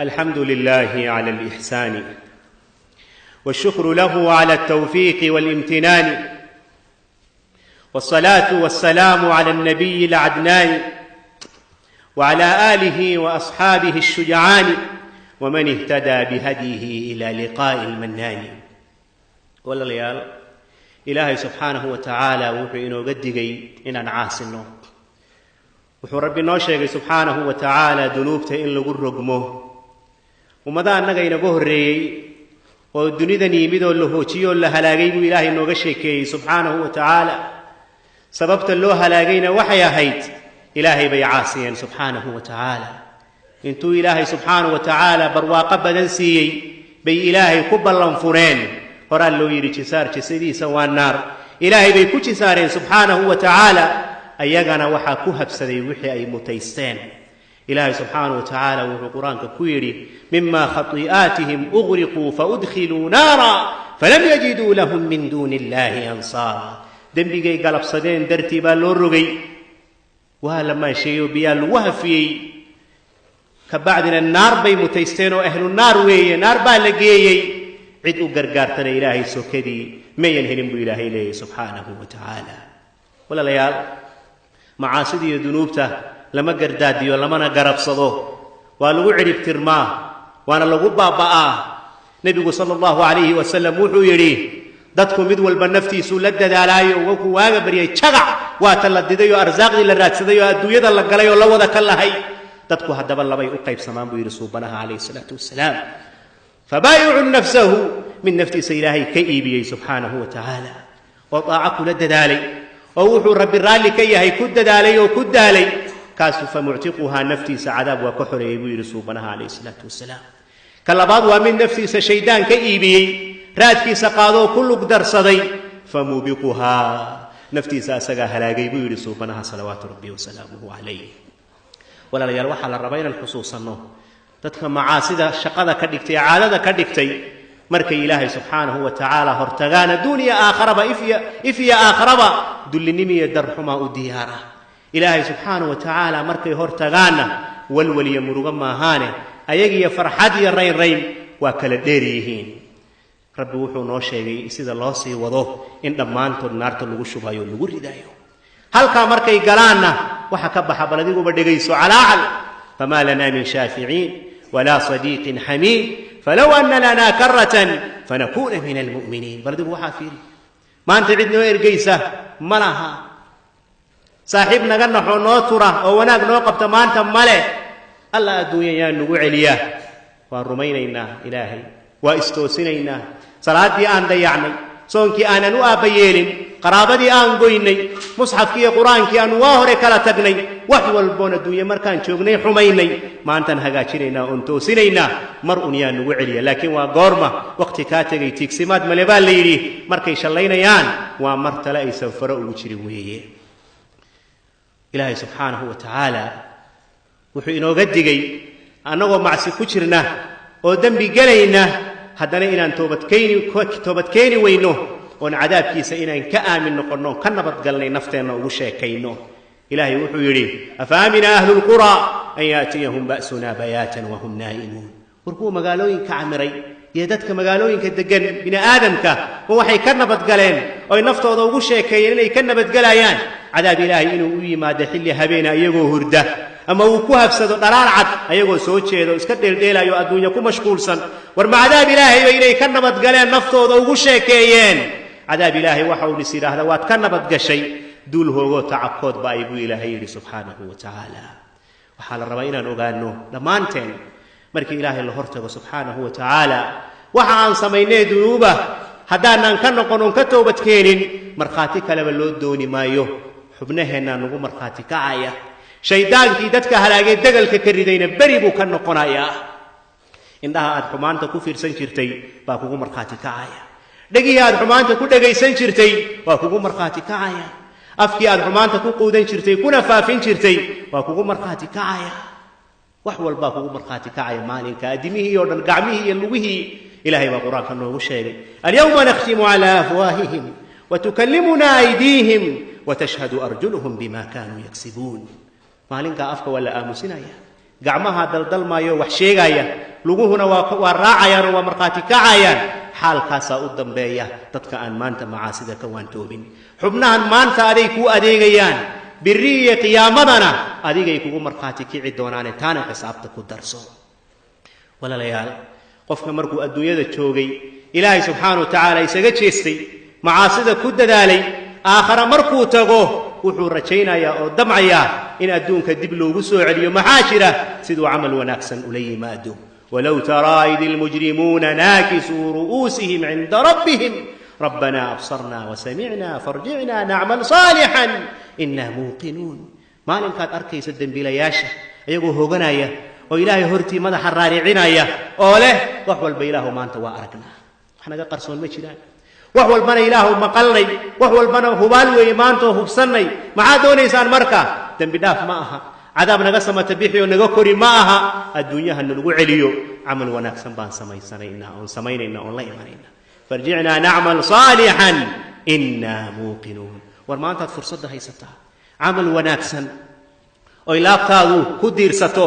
الحمد لله على الإحسان، والشكر له على التوفيق والامتنان، والصلاة والسلام على النبي العدنان وعلى آله وأصحابه الشجعان ومن اهتدى بهديه إلى لقاء المنان. Walaalayaal, Ilaahay subxaanahu wa tacaala wuxuu inooga digay inaan caasino. Wuxuu Rabbi noo sheegay subxaanahu wa tacaala dunuubta in lagu rogmo. Ummadaha annaga inaga horreeyey oo dunidan yimid oo la hoojiyey oo la halaagay buu Ilaahay inooga sheekeeyey subxaanahu wa tacaala. Sababta loo halaagayna waxay ahayd Ilaahay bay caasiyeen subxaanahu wa tacaala. Intuu Ilaahay subxaanahu wa tacaala barwaaqo badan siiyey bay Ilaahay ku ballan fureen. Horaa loo yidhi jisaar jisadiisa waa naar. Ilaahay bay ku jisaareen subxaanahu wa tacaala, ayagana waxaa ku habsaday wixii ay mutaysteen. Ilaahay subxaanahu wa tacaala wuxuu Qur-aanka ku yidhi: mima khati'aatihim ughriquu faudkhiluu naara falam yajiduu lahum min duuni illahi ansaara. Dembigay galabsadeen dartii baa loo rogay, waa la maasheeyey oo biyaa lagu hafiyey. Kabacdina naar bay mutaysteen oo ahlu naar weeye, naar baa la geeyey. Cid u gargaartana Ilaahay sokadii mayan helin buu Ilaahay leeyahy subxaanahu wa tacaala. Walaalayaal, macaasida iyo dunuubta lama gardaadiyo, lamana garabsado, waa lagu cidhibtirmaa, waana lagu baaba'aa. Nebigu sala allahu calayhi wasalam wuxuu yidhi: dadku mid walba naftiisuu la dadaalaayo, wuxuu waaga baryay jagac, waata la diday oo arsaaqdii la raadsaday oo adduunyada la galay oo la wada ka lahay. Dadku haddaba labay u qaybsamaan buu yidhi suubanaha calayhi salaatu wasalaam: fabaayicun nafsahu, mid naftiisa Ilaahay ka iibiyey subxaanahu wa tacaala oo daaco kula dadaalay oo wuxuu Rabbi raalli ka yahay ku dadaalay oo ku daalay, kaasu fa muctiquhaa, naftiisa cadaab waa ka xoreeyey buu yidhi suubanaha calayhi salaatu wasalaam. Ka labaad waa mid naftiisa shaydaan ka iibiyey, raadkiisa qaadoo ku lug darsaday, fa muubiquhaa, naftiisa asagaa halaagay buu yidhi suubanaha salawaatu rabbi wasalaamuhu calayh. Walaalayaal, waxaa la rabaa inaan xusuusanno dadka macaasida shaqada ka dhigtay, caadada ka dhigtay, markay Ilaahay subxaanahu wa tacaala hortagaan adduuniya aakharaba, if iyo aakharaba, dullinimiyo darxumaa u diyaara. Ilaahay subxaanahu wa tacaala markay hortagaanna walwal iyo murugo maahaane, ayagiyo farxad iyo raynrayn waa kala dheer yihiin. Rabbi wuxuu noo sheegay sida loo sii wado in dhammaantood naarta lagu shubayo o lagu ridayo. Halkaa markay galaanna waxa ka baxa bal adiguba dhegayso calaacal: famaa lanaa min shaaficiin walaa sadiiqin xamiim falow ana lanaa karatan fanakuuna min almu'miniin. Bal adigu waxaa fiiri, maanta cid noo ergaysa ma laha, saaxiib naga naxo, noo tura oo wanaag noo qabta maanta male. Alla adduunya yaa nagu celiya? Waan rumaynaynaa Ilaahay, waa istoosinaynaa. Salaaddii aan dayacnay, soonkii aanan u aabba yeelin, qaraabadii aan goynay, musxafkii iyo Qur-aankii aanu waa hore kala tagnay, wax walboon adduunye markaan joognay xumaynay, maantaan hagaajinaynaa oon toosinaynaa. Mar un yaa nagu celiya? Laakiin waa goorma? Waqti kaa tegay tiigsimaad male baa la yidhi. Markay shallaynayaan waa mar tale aysan faro ugu jirin weeye. Ilaahay subxaanahu wa tacaala wuxuu inooga digay annagoo macsi ku jirna oo dembi gelayna haddana inaan toobadkeeni weyno oon cadaabkiisa inaan ka aamin noqonno oon ka nabadgalnay nafteenna ugu sheekayno. Ilaahay wuxuu yidhi: afa aamina ahlu lqura an yaatiyahum ba'suna bayaatan wahum naa'imuun. War kuwa magaalooyinka camiray iyo dadka magaalooyinka degan, bini aadamka, ma waxay ka nabadgaleen oy naftooda ugu sheekeeyeen inay ka nabadgelayaan cadaab Ilaahay inuu u yimaado xilli habeena iyagoo hurda, ama uu ku habsado dhalaal cad ayagoo soo jeeda oo iska dheeldheelayo, adduunya ku mashquulsan? War ma cadaab Ilaahayba inay ka nabadgaleen naftooda ugu sheekeeyeen? Cadaab Ilaahay waxa uu is yidhaahdaa waad ka nabadgashay, duul hoogoo tacabkoodba ay buu Ilaahay yidhi subxaanahu wa tacaala. Waxaa la rabaa inaan ogaano dhammaanteen markii Ilaahay la hortago subxaanahu wa tacaala, waxa aan samaynay dunuuba haddaanaan ka noqon oon ka toobadkeenin, markhaati kaleba loo dooni maayo, xubnaheennaa nagu markhaati kacaya. Shaydaankii dadka halaagay, degalka ka ridayna beri buu ka noqonayaa. Indhaha aad xumaanta ku fiirsan jirtay baa kugu markhaati kacaya, dhegihii aad xumaanta ku dhegaysan jirtay waa kugu markhaati kacaya, afkii aad xumaanta ku quudan jirtay kuna faafin jirtay waa kugu markhaati kacaya. Wax walbaa kugu markhaati kacaya maalinka, addimihii oo dhan, gacmihii iyo lugihii. Ilahay baa Qur-aanka noogu sheegay: alyawma nakhtimu cala afwaahihim watukallimuna aydiihim watashhadu arjuluhum bima kanuu yaksibuun. Maalinkaa afka waa la aamusinaya, Gacmaha daldalmaayo wax sheegaya, luguhuna waa raacayaan oo waa markhaati kacayaan. Xaalkaasaa u dambeeya dadka aan maanta macaasida ka waantoobin. Xubnahan maanta aday kuu adeegayaan, birri iyo qiyaamadana adigay kugu markhaati kici doonaane, taana xisaabta ku darso. Walaalayaal, qofka markuu adduunyada joogay Ilaahay subxaana wa tacaala isaga jeestay, macaasida ku dadaalay, aakhara markuu tago wuxuu rajaynayaa oo damcayaa in adduunka dib loogu soo celiyo. Maxaa jira? Siduu camal wanaagsan ula yimaado. Walow taraa id ilmujrimuuna naakisuu ru'uusihim cinda rabbihim rabbanaa absarna wasamicna farjicna nacmal saalixan inaa muuqinuun. Maalinkaad arkaysa dembiilayaasha ayagoo hoganaya oo Ilaahay hortii madaxa raaricinaya oo leh wax walba Ilaahu maanta waa aragnaa, wax naga qarsoon ma jiraan, wax walbana Ilaahu maqalnay, wax walbana hubaal weeye maantoo hubsannay. Maxaad doonaysaan marka? Dembi dhaaf ma aha, cadaab naga samata bixi oo naga kori ma aha, adduunyaha nalagu celiyo, camal wanaagsan baan samaysanaynaa oon samaynayna oon la imanayna. Farjicnaa nacmal saalixan innaa muuqinuun. War maantaad fursadda haysataa camal wanaagsan oy laabtaadu ku diirsato,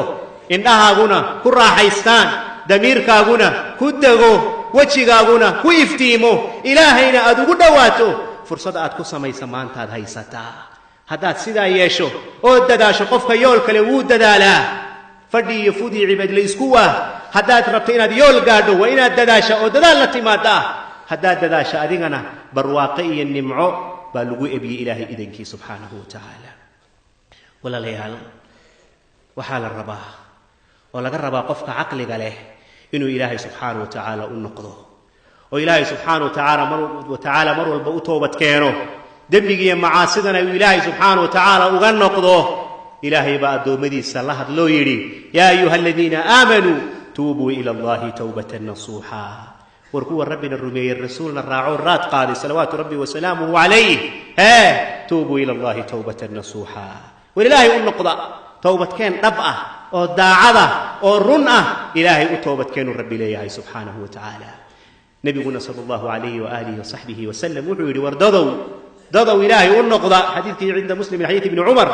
indhahaaguna ku raaxaystaan, damiirkaaguna ku dego, wejigaaguna ku iftiimo, Ilaahayna aad ugu dhowaato. Fursad aad ku samaysa maantaad haysataa. Haddaad sidaa yeesho oo dadaasho, qofka yool kale wuu dadaalaa, fadhi iyo fudii cibaad la isku waa. Haddaad rabto inaad yool gaadho, waa inaad dadaasha oo dadaal la timaadaa. Haddaad dadaasha adigana barwaaqe iyo nimco baa lagu ebiyey Ilaahay idankii subxaanahu wa tacaala. Walaalayaal, waxaa la rabaa oo laga rabaa qofka caqliga leh inuu Ilaahay subxaana wa tacaala u noqdo oo Ilaahay subxaana wa tacaala mar walba u toobad keeno, dembigiiyo macaasidana uu Ilaahay subxaana wa tacaala uga noqdo. Ilaahay baa addoommadiisa la hadloo yidhi: yaa ayuha aladiina aamanuu tuubuu ila Allahi towbatan nasuuxa. War kuwa Rabbina rumeeyey, rasuulna raacoo raad qaaday salawaatu Rabbi wasalaamuhu calayh, hee, tuubuu ila Allahi towbatan nasuuxa. War Ilaahay u noqda towbadkeen dhab ah oo daacada oo run ah, Ilaahay u toobadkeenuu Rabbi leeyahay subxaanahu wa tacaala. Nebiguna sala Allahu calayhi waaalihi wasaxbihi wasalam wuxuu yidhi: war dadow, dadow, Ilaahay u noqda. Xadiidkii cinda Muslim min xadiid Ibni Cumar: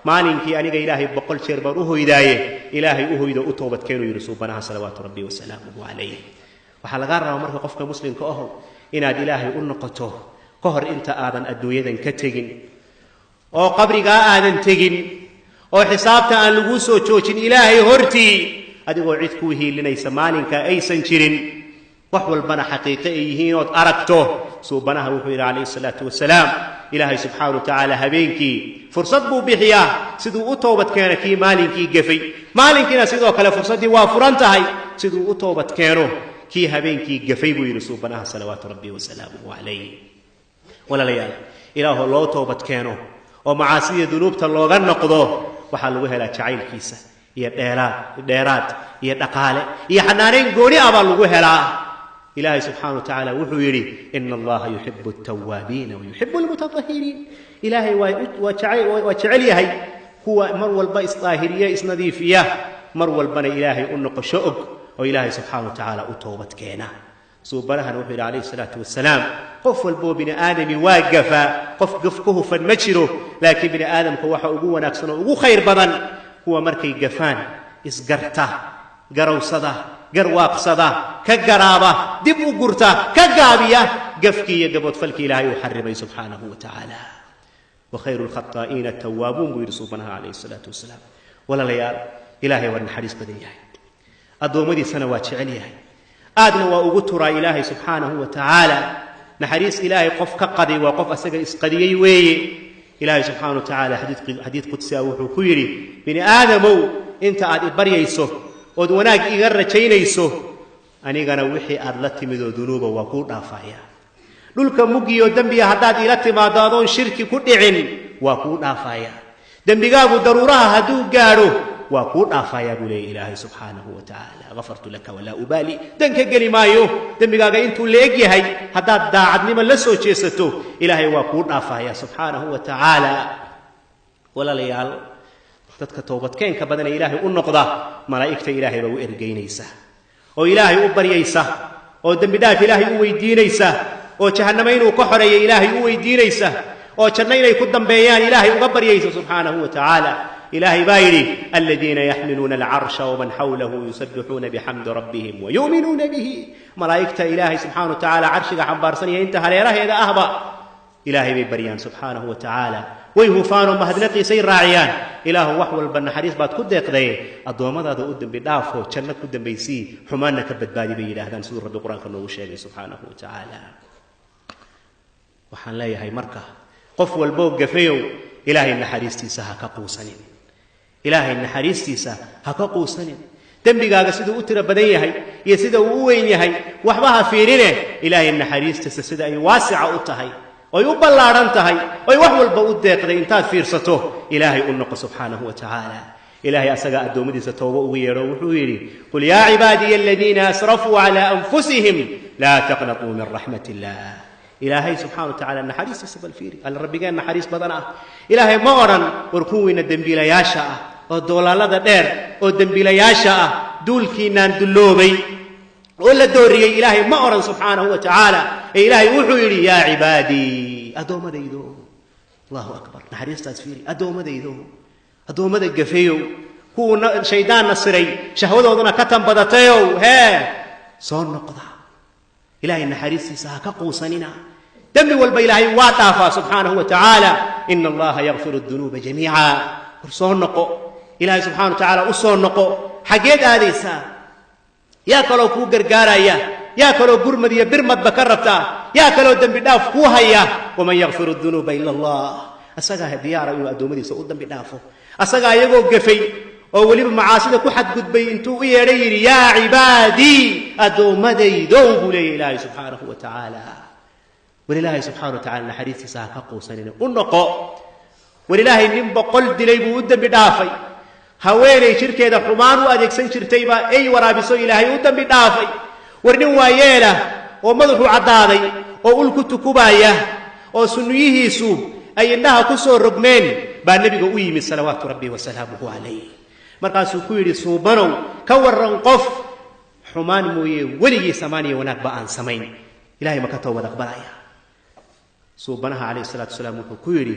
maalinkii aniga Ilaahay 100 jeer baan u hoydaaye, Ilaahay u hoydo, u toobadkeenuu yidhi suubanaha salawaatu Rabbi wasalaamuhu calayh. Waxaa lagaa rabaa marka qofka muslimka aho inaad Ilaahay u noqoto ka hor inta aadan adduunyadan ka tegin oo qabrigaa aadan tegin oo xisaabta aan laguu soo joojin Ilaahay hortii, adigoo cid kuu hiilinaysa maalinka aysan jirin, wax walbana xaqiiqe ay yihiin ood aragto. Suubanaha wuxuu yidhi calayhi salaatu wasalaam: Ilaahay subxaana wa tacaala habeenkii fursad buu bixiyaa siduu u toobad keeno kii maalinkii gefay, maalinkiina sidoo kale fursaddii waa furan tahay siduu u toobad keeno kii habeenkii gafay, buu yidhi suubanaha salawaatu Rabbi wasalaamuhu calayh. Walaalayaal, Ilaahoo loo toobad keeno oo macaasida dunuubta looga noqdo waxaa lagu helaa jacaylkiisa iyo dheeraad dheeraad iyo dhaqaale iyo xanaanayn gooni ah baa lagu helaa. Ilaahay subxaana wa tacaala wuxuu yidhi: ina Allaha yuxibu altawaabiina wa yuxibu almutatahiriin. Ilaahay waa jecel yahay kuwa mar walba isdaahiriya, isnadiifiya, mar walbana Ilaahay u noqosho og oo Ilaahay subxaana wa tacaala u toobad keena. Suubanahana wuxuu yidhi calayhi salaatu wasalaam: qof walboo bini aadami waa gafaa, qof gaf ka hufan ma jiro, laakiin bini aadamka waxa ugu wanaagsan oo ugu khayr badan kuwa markay gafaan isgarta, garowsada, garwaaqsada, ka garaaba, dib u gurta, ka gaabiya gafkii iyo gaboodfalkii Ilaahay uu xarimay subxaanahu wa tacaala. Wa khayru lkhataa'iina atawaabuun, buu yidhi suubanaha calayhi salaatu wasalaam. Walaalayaal, Ilaahay waa naxariis badan yahay, addoommadiisana waa jecel yahay, aadna waa ugu turaa Ilaahay subxaanahu wa tacaala. Naxariis Ilaahay qof ka qaday waa qof asaga isqadiyey weeye. Ilaahay subxaana wa tacaala xadiid qudsi ah wuxuu ku yidhi: bini aadamow, inta aad i baryayso ood wanaag iga rajaynayso, anigana wixii aad la timidoo dunuuba waa kuu dhaafaya. Dhulka muggiyo dembiga haddaad iila timaaddo adoon shirki ku dhicin, waa kuu dhaafaya. Dembigaagu daruuraha hadduu gaadho, waa kuu dhaafayaa, buu leeyay Ilaahay subxaanahu wa tacaala. Gafartu laka walaa ubaali, dan ka geli maayo dembigaaga intuu la eg yahay. Haddaad daacadnimo la soo jeesato, Ilaahay waa kuu dhaafaya subxaanahu wa tacaala. Walaalayaal, dadka toobadkeenka badan ee Ilaahay u noqda, malaa'igta Ilaahay baa u ergeynaysa oo Ilaahay u baryaysa oo dembi dhaaf Ilaahay u weydiinaysa oo jahannamo inuu ka xoreeyo Ilaahay u weydiinaysa oo janno inay ku dambeeyaan Ilaahay uga baryaysa subxaanahu wa tacaala. Ilaahay baa yidhi aladiina yaxmiluuna alcarsha waman xawlahu yusabbixuuna bixamdi rabbihim wayu'minuuna bihi. Malaa'igta Ilaahay subxaana wa tacaala carshiga xambaarsanaya inta hareeraheeda ahba Ilaahay bay baryaan subxaanahu wa tacaala, way hufaanoo mahadnaqiisay raaciyaan. Ilaahu wax walba naxariis baad ku deeqdaye, addoommadaada u dembi dhaafoo janno ku dambaysii, xumaanna ka badbaadi bay yidhaahdaan, siduu Rabbi Qur-aanka noogu sheegay subxaanahu wa tacaala. Waxaan leeyahay marka qof walboo gafayow, Ilaahay naxariistiisa ha ka quusanin, Ilaahay naxariistiisa ha ka quusanin. Dembigaaga siduu u tiro badan yahay iyo sida uu u weyn yahay waxba ha fiirine, Ilaahay naxariistiisa sida ay waasica u tahay oy u ballaadhan tahay oy wax walba u deeqday intaad fiirsato Ilaahay u noqo subxaanahu wa tacaala. Ilahay asagaa addoommadiisa toobo ugu yeedho, wuxuu yidhi qul yaa cibaadiya aladiina asrafuu calaa anfusihim laa taqnatuu min raxmat illah. Ilaahay subxana wa tacala naxariistiisa bal fiiri, alla rabbigeen naxariis badan ah. Ilaahay ma odhan war kuwiina dembiilayaasha ah oo doolaalada dheer oo dembiilayaasha ah, duulkiinaan dulloobay oo la dooriyey, Ilaahay ma odhan subxaanahu wa tacaala. Ee Ilaahay wuxuu yidhi yaa cibaadii, addoommadaydo. Allahu akbar, naxariistaas fiiri, addoommadaydo, addoommada gafeyow, kuwuu shaydaanna siray shahwadooduna ka tanbadatayow, hee soo noqda, Ilaahay naxariistiisa ha ka quusanina. Dembi walba Ilaahay waa dhaafaa subxaanahu wa tacaala, ina allaha yakfiru dunuuba jamiica. War soo noqo, Ilaahay subxana wa tacaala u soo noqo. Xaggeed aadaysaa? Yaa kaloo kuu gargaaraya? Yaa kaloo gurmad iyo birmadba ka rabtaa? Yaa kaloo dembi dhaaf kuu haya? Waman yakfiru dunuuba ila allah. Asagaa diyaara inuu addoommadiisa u dambi dhaafo, asagaa iyagoo gafay oo weliba macaasida ku xadgudbay intuu u yeedhay yidhi yaa cibaadii, addoommadaydow buu leeyahy Ilaahay subxaanahu wa tacaala. War Ilaahay subxana wa tacala naxariistiisa ha ka quusanina, u noqo. War Ilaahay nin 100 dilay buu u dembi dhaafay, haweenay jirkeeda xumaan u adeegsan jirtay baa ay waraabiso Ilaahay u dembi dhaafay. War nin waayeelah oo madaxu caddaaday oo ul ku tukubaaya oo sunniyihiisu ay indhaha ku soo rogmeen baa nebiga u yimid salawaatu rabbi wasalaamuhu calayh. Markaasuu ku yidhi suubanow, ka warran qof xumaan mooye weligii samaan iyo wanaagba aan samayn, Ilahay ma ka toobad aqbalaya? Suubanaha calayhi salatu wasalaam wuxuu ku yidhi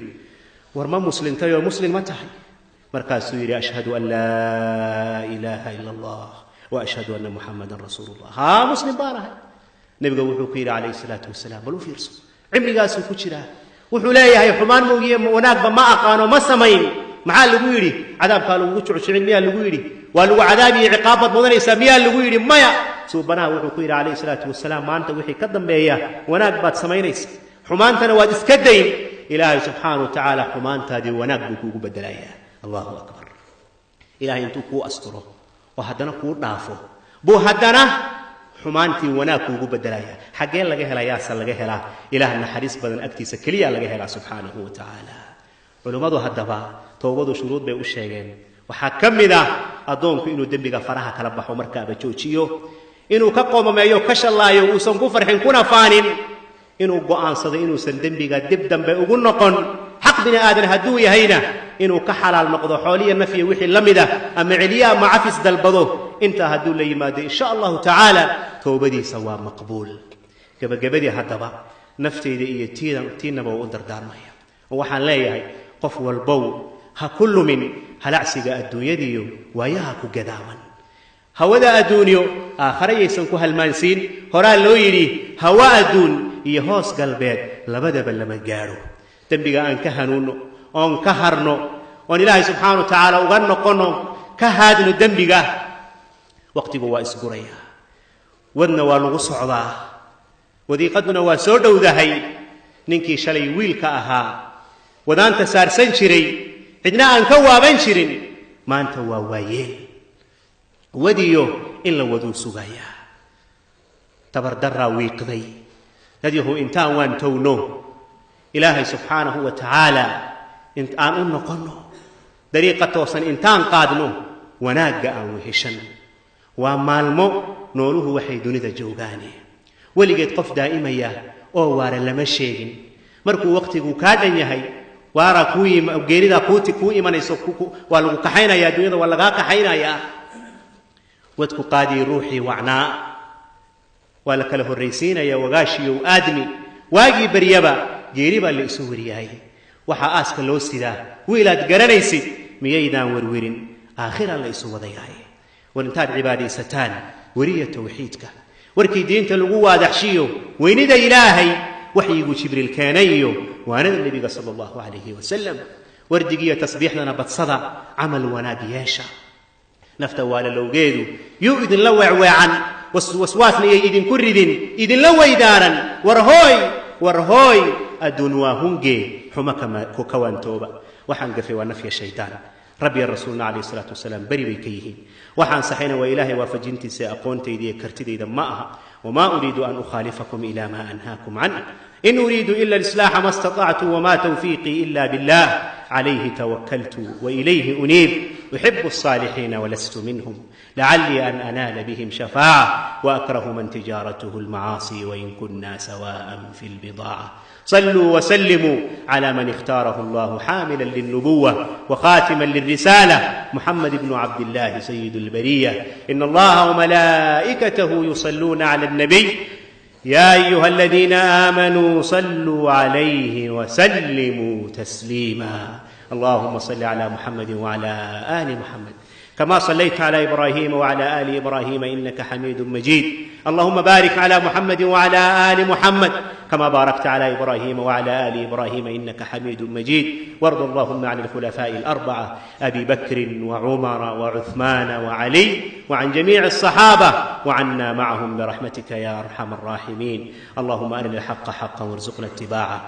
war ma muslintay oo muslim ma tahay? Markaasuu yidhi ashhadu an laa ilaaha ila allah wa ashhadu anna muxamadan rasuulu llah. Haa, muslim baan ahay. Nebiga wuxuu ku yidhi calayhi salaatu wasalaam, bal u fiirso, cimrigaasuu ku jiraa, wuxuu leeyahay xumaan moogiye wanaagba ma aqaano, ma samayn. Maxaa lagu yidhi? Cadaabkaa lagugu jucjucin miyaa lagu yidhi? Waa lagu cadaabiyo ciqaab baad mudanaysaa miyaa lagu yidhi? Maya. Suubanaha wuxuu ku yidhi calayhi salaatu wasalaam, maanta wixii ka dambeeya wanaag baad samaynaysa, xumaantana waad iska dayn, Ilaahay subxaana wa tacaala xumaantaadii wanaag buu kuugu bedelayaa. Allahu akbar. Ilahay intuu kuu asturo oo haddana kuu dhaafo buu haddana xumaantii wanaag kuugu bedelayaa. Xaggee laga helayaase laga helaa? Ilaah naxariis badan agtiisa keliya laga helaa subxaanahu wa tacaala. Culimmadu haddaba towbadu shuruud bay u sheegeen. Waxaa ka mid ah addoonku inuu dembiga faraha kala baxo, markaaba joojiyo, inuu ka qoomameeyo, ka shallaayo, uusan ku farxin kuna faanin, inuu go'aansado inuusan dembiga dib dambe ugu noqon, xaq bini aadan hadduu yahayna inuu ka xalaal noqdo xooliya nafya wixii la mid ah, ama celiye ama cafis dalbado. Intaa hadduu la yimaado insha allahu tacaala towbadiisa waa maqbuul. Gebagabadii haddaba naftayda iyo tiinaba waa u dardaarmaya, oo waxaan leeyahay qof walbow ha ku lumin halacsiga adduunyadiiyo waayaha ku gadaaman. Hawada adduunyo aakhare yaysan ku halmaansiin. Horaa loo yidhi hawa adduun iyo hoos galbeed labadaba lama gaadho. Dembiga aan ka hanuunno oon ka harno oon Ilaahay subxaana wa tacaala uga noqonno, ka haadno dembiga. Waqtigu waa isgurayaa, wadna waa lagu socdaa, wadiiqaduna waa soo dhowdahay. Ninkii shalay wiilka ahaa wadaanta saarsan jiray, cidna aan ka waaban jirin, maanta waa waayeel, wadiyo in la waduu sugayaa, tabardaraa wiiqday. Dadyahu intaan waan towno, Ilaahay subxaanahu wa tacaala aan u noqonno, dariiqa toosan intaan qaadno, wanaagga aan weheshanno. Waa maalmo nooluhu waxay dunida joogaane, weligeed qof daa'imaya oo waara lama sheegin. Markuu waqtigu kaa dhan yahay waaraa kuu geeridaa kuu imanayso, waa lagu kaxaynayaa adduunyada, waa lagaa kaxaynayaa. Wadku qaadii ruuxii wacnaa waa la kala horraysiinayaa, wagaashiyow aadmi waagii baryaba geeri baa la isu wariyaay. Waxaa aaska loo sidaa wiilaad garanaysid Miyaydaan werwerin? Aakhira la isu wadayaaye. War intaad cibaadaysataan, weriya tawxiidka, warkii diinta lagu waadaxshiyo weynida Ilaahay, waxyiguu Jibriil keenay iyo waanada Nebiga sala allahu calayhi wasalam, wardigiiyo tasbiixdana badsada, camal wanaag yeesha. Nafta waalalowgeedu yuu idinla weecweecan, waswaasna iyay idinku ridin, idinla weydaaran. War hooy, war hooy, adduun waa hunge, xumo ka waantooba. Waxaan gafay waa nafya shaydaan, Rabbiya Rasuulna calayhi salaatu wasalaam beri bay ka yihiin. Waxaan saxayna waa Ilaahay waafajintiisa, aqoontayda iyo kartidayda ma aha. Wamaa uriidu an ukhaalifakum ila ma anhaakum canh, in uriidu ila alislaaxa ma istatactu, wma tawfiiqii ila billah, calayhi tawakaltu wailayhi uniib. Uxibu alsaalixiina walastu minhum, lacalii an anaala bihim shafaaca, waakrahu man tijaaratuhu almacaasi, wain kuna sawaan fi lbidaaca. صلوا وسلموا على من اختاره الله حاملا للنبوة وخاتما للرسالة، محمد بن عبد الله سيد البرية. إن الله وملائكته يصلون على النبي، يا أيها الذين آمنوا صلوا عليه وسلموا تسليما. اللهم صل على محمد وعلى آل محمد كما صليت على إبراهيم وعلى آل إبراهيم إنك حميد مجيد. اللهم بارك على محمد وعلى آل محمد كما باركت على إبراهيم وعلى آل إبراهيم إنك حميد مجيد. وارض اللهم عن الخلفاء الأربعة، أبي بكر وعمر وعثمان وعلي، وعن جميع الصحابة، وعنا معهم برحمتك يا أرحم الراحمين. اللهم أرنا الحق حقا وارزقنا اتباعه،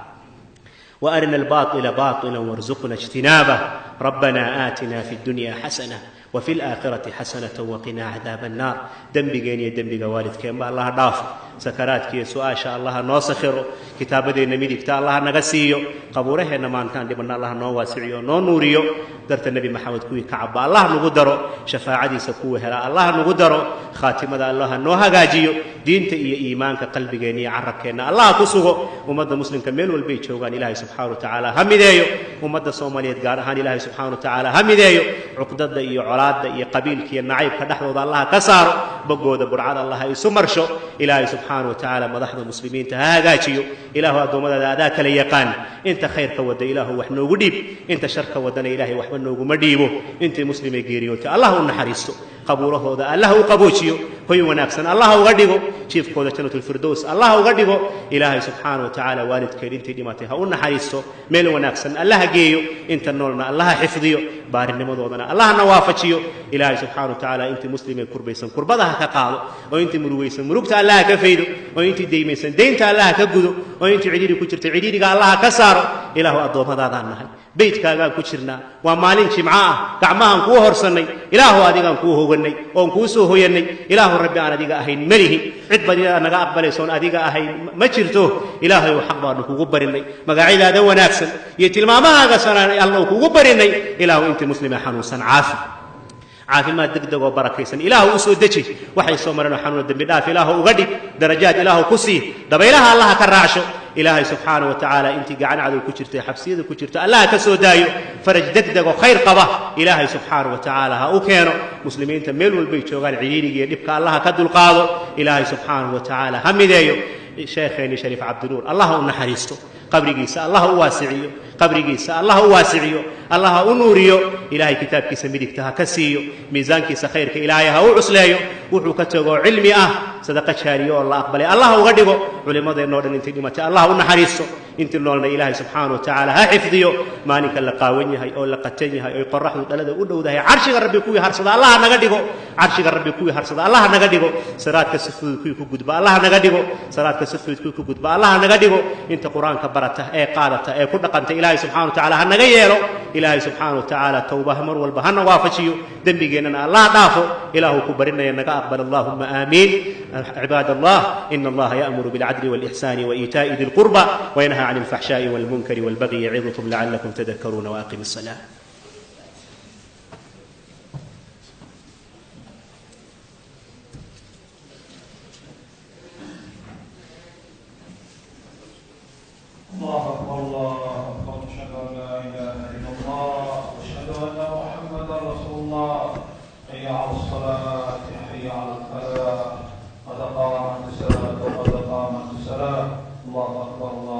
وأرنا الباطل باطلا وارزقنا اجتنابه. ربنا آتنا في الدنيا حسنة وفي الآخرة حسنة وقنا عذاب النار. Dembigeen iyo dembiga waalidkeenba Allaha dhaafo. Sakaraadkiiyo su-aasha Allaha noo sakhiro. Kitaabadeenna midigta Allaha naga siiyo. Qabuuraheenna maantaan dhibanna Allaha noo waasiciyo, noo nuuriyo. Darta Nebi Maxamed kuwii ka caba Allah nagu daro, shafaacadiisa kuwa hela Allah nagu daro, khaatimada Allaha noo hagaajiyo, diinta iyo iimaanka qalbigeenna iyo carabkeenna Allah ku sugo. Ummadda muslimka meel walbay joogaan Ilaahay subxaana wa tacaala ha mideeyo. Ummadda Soomaaliyeed gaar ahaan Ilaahay subxaana wa tacaala ha mideeyo. Cuqdada iyo colaadda iyo qabiilka iyo nacaybka dhexdooda Allaha ka saaro. Bogooda burcada Allaha isu marsho. Ilaahay subxaana wa tacaala madaxda muslimiinta ha hagaajiyo. Ilaahu addoommadaada adaa kala yaqaan. Inta khayrka wadda Ilaahu wax noogu dhiib, inta sharka waddana Ilaahay waxba nooguma dhiibo. Intii muslimay geeriyootay Allah u naxariisto, qabuurahooda Allah u qaboojiyo, hoy wanaagsan Allah uga dhigo, jiifkooda Jannatulfirdows Allah uga dhigo. Ilaahay subxaana wa tacaala waalidkeen intay dhimatay ha u naxariisto, meel wanaagsan Allaha geeyo. Inta noolna Allaha xifdiyo, baarinimadoodana Allahna waafajiyo. Ilaahay subxaana wa tacaala intii muslimay kurbaysan kurbada ha ka qaado, oo intii murugaysan murugta Allaha ka faydo, oo intii deymaysan deynta Allaha ka gudo, oo intii cidhiiri ku jirtay cidhiiriga Allaha ka saaro. Ilaahu addoommadaadaan nahay, beydkaagaan ku jirnaa, waa maalin jimco ah, gacmahaan kuu horsannay. Ilaahu adigaan kuu hogannay oon kuu soo hoyannay. Ilaahu Rabbi aan adiga ahayn malihi, cid badida naga aqbalaysoon adiga ahayn ma jirto. Ilaahayow xaq baanu kugu barinay, magacyadaada wanaagsan iyo tilmaamahaaga sanaan Alla kugu barinay. Ilaahu intii muslima xanuunsan caafi, caafimaad degdeg oo barakaysan Ilaahu u soo deji. Waxay soo mareen oo xanuuna dembi dhaaf Ilaahu uga dhig, darajaad Ilaahu ku sii, dabaylaha Allaha ka raacsho. Ilaahay subxaana wa tacaala intii gacan cadow ku jirtay, xabsiyada ku jirta, Allaha ka soo daayo. Faraj degdeg oo khayr qaba Ilaahay subxaana wa tacaala ha u keeno. Muslimiinta meel walbay joogaan cidhiiriga iyo dhibka Allaha ka dulqaado. Ilaahay subxaana wa tacaala ha mideeyo. Sheekheeni Shariif Cabdinuur Allaha u naxariisto, qabrigiisa Allah u waasiciyo, qabrigiisa Allah u waasiciyo, Allah ha u nuuriyo. Ilaahay kitaabkiisa midigta ha ka siiyo, miisaankiisa khayrka Ilaahay ha u cusleeyo. Wuxuu ka tego cilmi ah sadaqa jaariyo oo la aqbalay Allah uga dhigo. Culimmadeennoo dhan intay dhimatay Allah u naxariisto, intii noolna Ilaahay subxaana wa tacaala ha xifdiyo. Maalinka la qaawan yahay oo la qatan yahay oy qoraxdu dhalada u dhowdahay, carshiga Rabbi kuwii harsada Allah naga dhigo. Carshiga Rabbi kuwii harsada Allah naga dhigo. Siraadka si fudud kuwii ku gudba Allah naga dhigo. Siraadka si fudud kuwii ku gudba Allah naga dhigo. Inta Qur-aanka barata ee qaadata ee ku dhaqanta Ilaahay subxana wa tacala ha naga yeelo. Ilaahay subxaana wa tacaala towbaha mar walba hana waafajiyo, dembigeennana Allah dhaafo. Ilaahu ku barinaya naga aqbal. Allahuma aamiin. عباد الله، إن الله يأمر بالعدل والإحسان وإيتاء ذي القربى وينهى عن الفحشاء والمنكر والبغي يعظكم لعلكم تذكرون، وأقم الصلاة. الله أكبر، الله أكبر، أشهد أن لا إله إلا الله، أشهد أن محمدا رسول الله، حي على الصلاة، حي على الفلاح، قد قامت الصلاة، قد قامت الصلاة، الله أكبر، الله